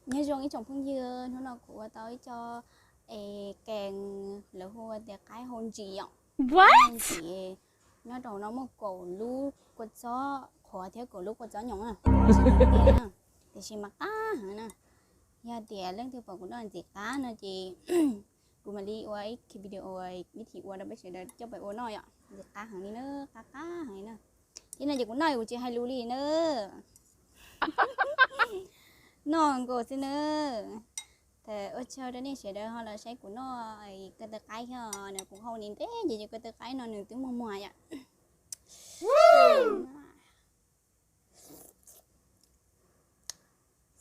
Nyob zoo ib tsoom phooj ywg, hnub no kuv ua tau ib co es kees lawv hu ua tias qaib hau ntsis yom. Ntsis nyob rau no muaj kaum lub kua txob qhuav thiab kaum lub kua txob nyoos na. Tiam sis mas qab heev na. Yog tias leej twg pom kuv noj ntxim qab no ces kuv mam li ua ib video vib thim ua rau peb sawv daws coj pais ua noj yom. Ntxim qab heev li na, qab qab heev li na. Thiab no ces kuv noj kuv tsis hais lus li na. Noj nkaus xwb na. Ua tsaug rau nej sawv daws ho los saib kuv noj ko taw qaib thiab. Nws kuv hau ni ntev ces ko taw qaib no nws twb muag muag yom.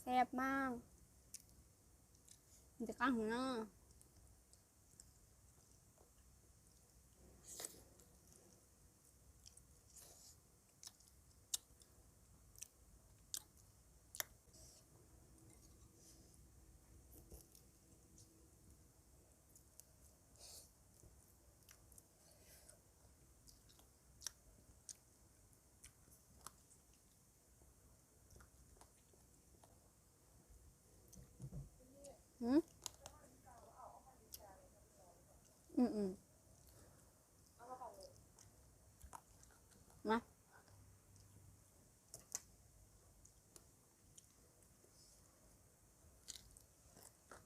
Xab mas ntxim qab heev na.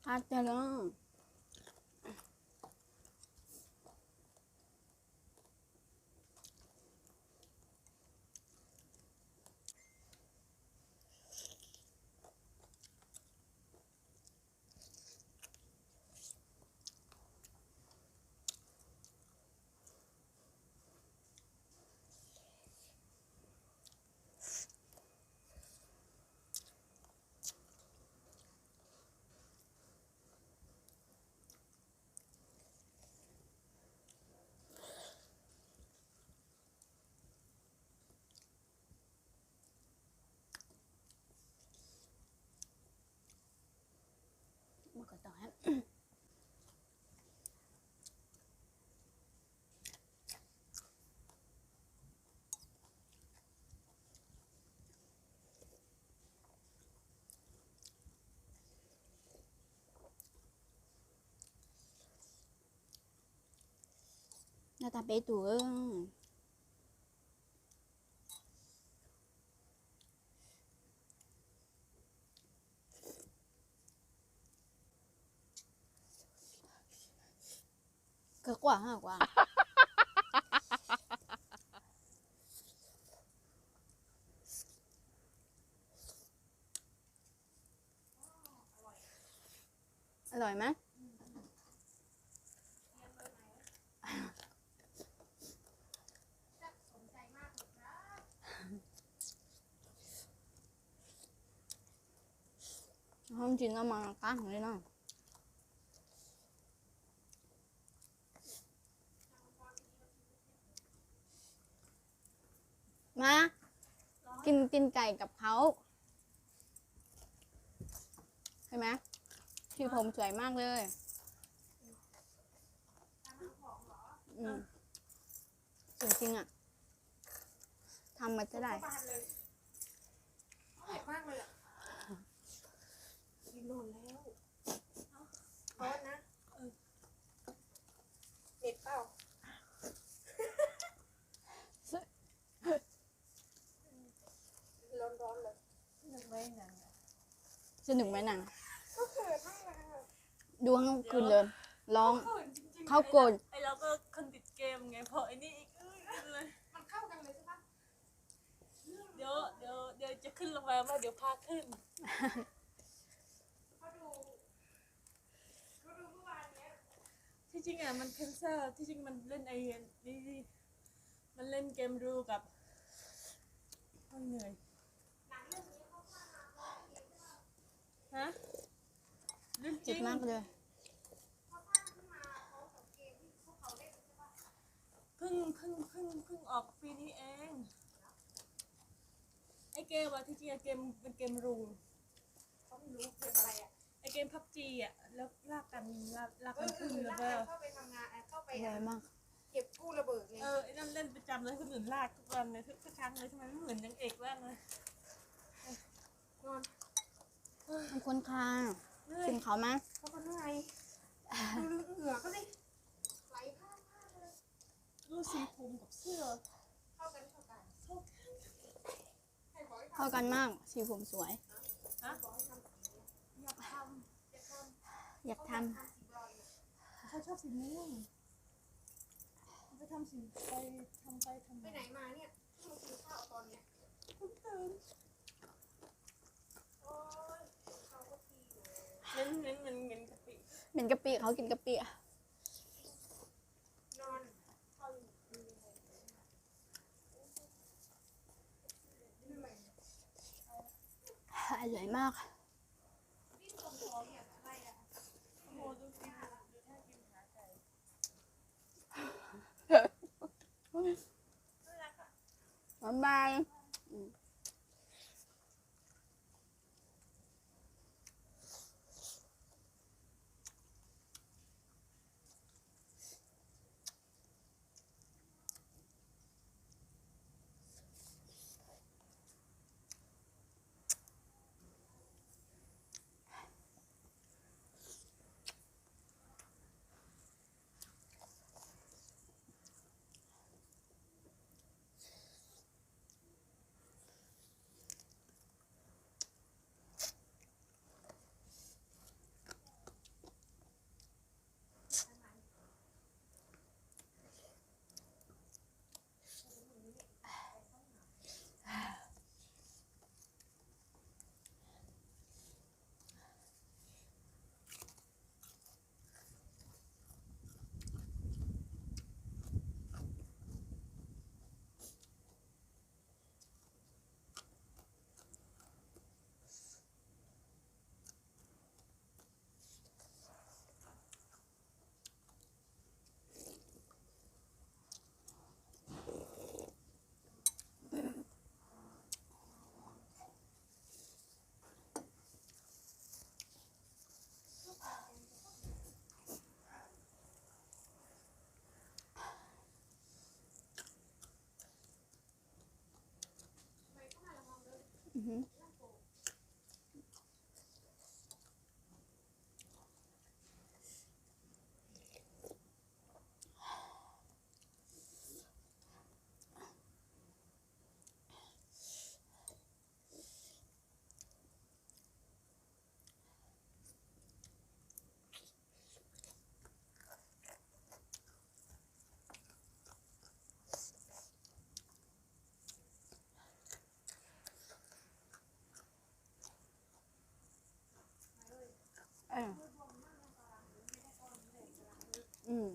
Qab tiag li. Noj tag peb tus. Kawg quaj ha kuv. Aloj mas. Hau ntsis no mas qab heev li no. Má,กิน ตีนไก่ กับเขา เห็นไหม สีผมสวยมากเลย อืม สวยจริงอ่ะ ทำมาจะได้ อร่อยมากเลยอ่ะ กินหมดแล้ว ร้อนนะ เออ เผ็ดเปล่า ร้อนๆเลย สนุกไหมหนัง สนุกไหมหนัง ก็เขินมากเลยค่ะ ดูทั้งคืนเลย ร้อง ก็เขินจริงๆ เขาโกรธ ไอ้เราก็คนติดเกมไง พอไอ้นี่อีก อื้อเลย มันเข้ากันเลยใช่ปะ เดี๋ยว เดี๋ยว เดี๋ยวจะขึ้นโรงแรมแล้ว เดี๋ยวพาขึ้น เขาดู เขาดูเมื่อวานเนี้ย ที่จริงอ่ะ มัน cancel ที่จริงมันเล่นไอ้นี่ มันเล่นเกม Ru กับ โอ้ย เหนื่อย ฮะ เล่นจริง เจ็บมากเลย เพิ่ง เพิ่ง เพิ่ง เพิ่งออกปีนี้เอง ไอ้เกมอ่ะ ที่จริงอ่ะ เกม เป็นเกม Ru เขาไม่รู้เกมอะไรอ่ะ ไอ้เกม พับจี อ่ะ แล้วลากกัน ลาก ลากกันขึ้น เออ แล้วก็ ลากกันเข้าไปทำงาน เออ เข้าไป อร่อยมาก เก็บกู้ระเบิดไง เออ ไอ้นั่นเล่นประจำเลย คนอื่นลากทุกวันเลย ทุก ทุกครั้งเลย ทำไมไม่เหมือนนางเอกบ้างเลย นอน เฮ้ย ขอบคุณค่ะ ชิมเขาไหม ดูเหงื่อเขาสิ ไหลพรากพรากเลย ดูสีผมกับเสื้อ เข้ากันเข้ากัน เข้ากัน ให้บอกให้ทำ เข้ากันมาก สีผมสวย ฮะ บอกให้ทำสีนี้ อยากทำ อยากทำ อยากทำ เขาชอบสีม่วง ไปทำสี ไปทำไปทำมา ไปไหนมาเนี่ย เพิ่งมากินข้าวตอนเนี้ย เพิ่งตื่น โอ๊ย เขาก็ทีอยู่ เหม็น เหม็น เหม็น เหม็นกะปิ เหม็นกะปิ เขากินกะปิอะ นอน ข้าวอยู่ อร่อยมาก บ๊ายบาย อืม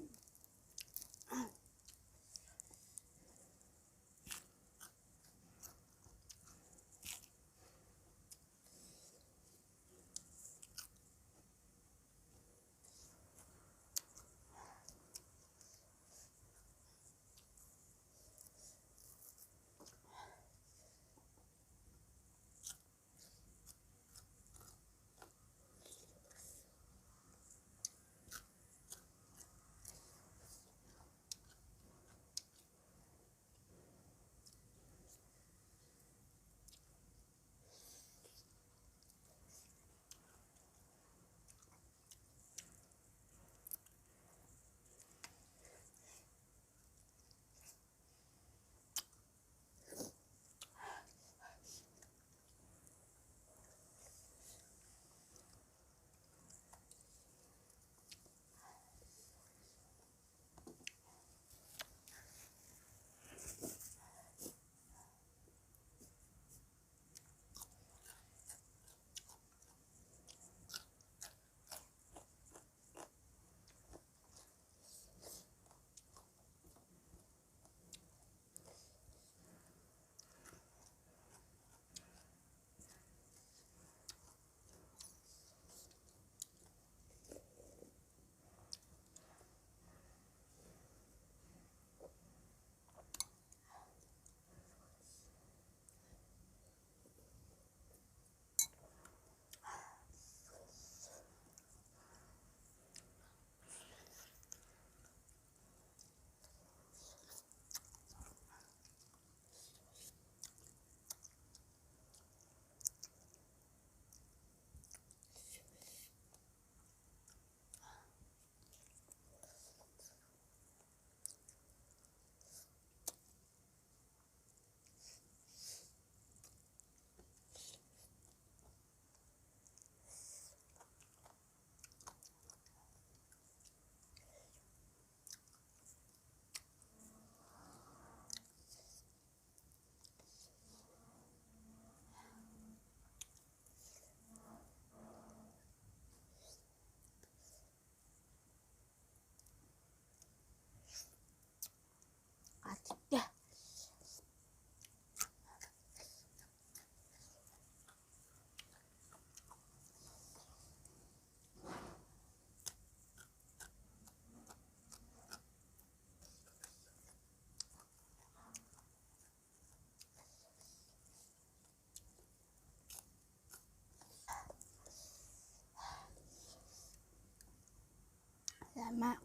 Mas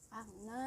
qab na.